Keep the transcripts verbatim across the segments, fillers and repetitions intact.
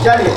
चलिए।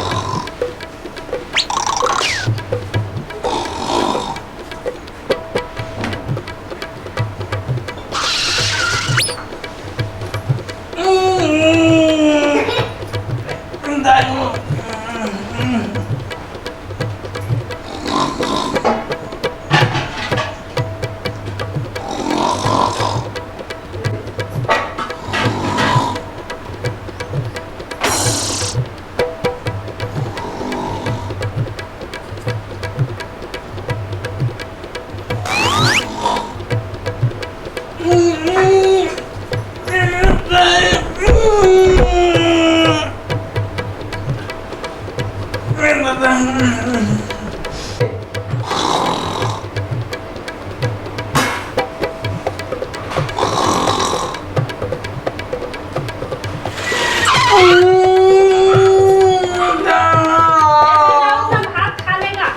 भात खा लेगा।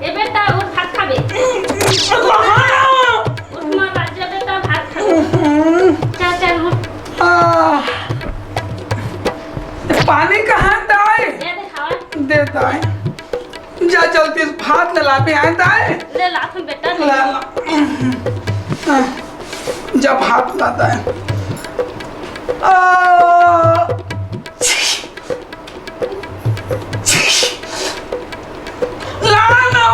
ए बेटा, उठ, भात खाबे। उठ, महाराज। उठ, महाराज, जा बेटा, भात खाबे। चल, चल, उठ। आह, पानी कहाँ दाई? दे दे, खावा। दे दाई। जा जल्दी से भात ले ला पे आए दाई। ले ला, तुम बेटा, ले ला, ला। ला। जा भात ला दाई। आ, छी। ला ना।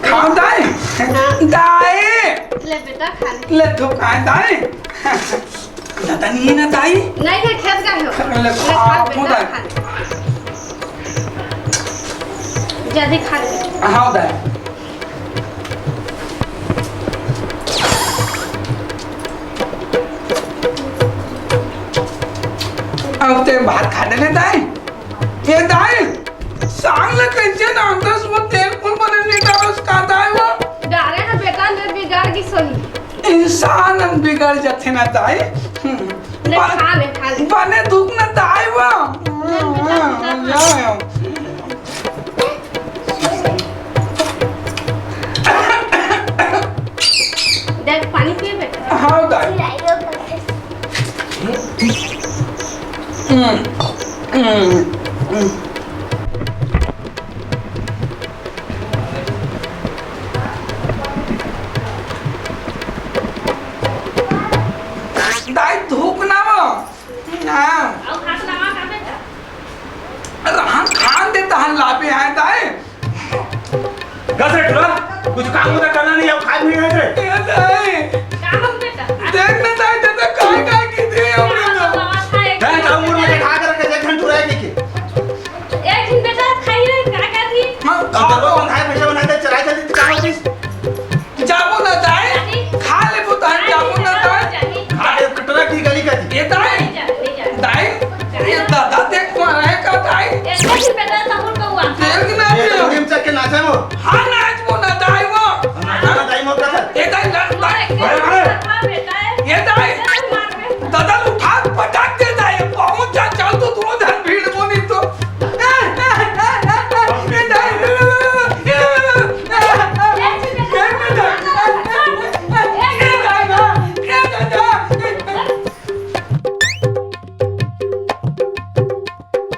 खाओ दाई। दाई। ले बेटा, खा ले। ले, धूप कहाँ है दाई? दादा नहीं है ना दाई? नहीं है, खेत गए हो। ले, ले, खा खा, बेटा, खा ले। जल्दी खा ले। हाँ दाई। अब ते भात खा ले दाई। ये दाई, सांग ले कैसे ना अंदर से वो तेल कुल बने नहीं डालस का दाई वो? डारे ना बेटा, ले बिगाड़ की सोनी। इंसान हम बिगड़ जाते ना दाई। ले बा-, खा ले, खा ले। बने दुख ना दाई वो। ले बेटा, बेटा, खा। देख, पानी पिए बेटा। हाँ, दाई। हम्म, हम्म, हम्म। दाई, धूप ना वो। हाँ। अउ भात लावा का बेटा? अरे हम खान दे तहन लाबे आए दाई। दस रे टुरा, कुछ काम होता करना नहीं, अब खाए भी नहीं रे। ए दाई। का हम बेटा? देख ना दाई, दादा काय काय की दे हमने तो। है, जाओ मुड़ में खा कर के देख, हम टुरा है कि के। एक दिन बेटा खाइए, का का थी? हाँ, अब तो खाओ। लोग खाए, पैसा बनाते, चराई चलती, काम होती। जाबो ना दाई, नहीं। खा लेबो दाई, नहीं, जाबो ना नहीं, दाई। नहीं। अरे, कटोरा की गली का जी। ये दाई, नहीं जा, नहीं जा। दाई, ये दादा देख मारा है का दाई? ये नहीं बेटा, तमुल कौआ। देख ना ये दियो। तो उड़ीम चक के नाचे वो। हाँ,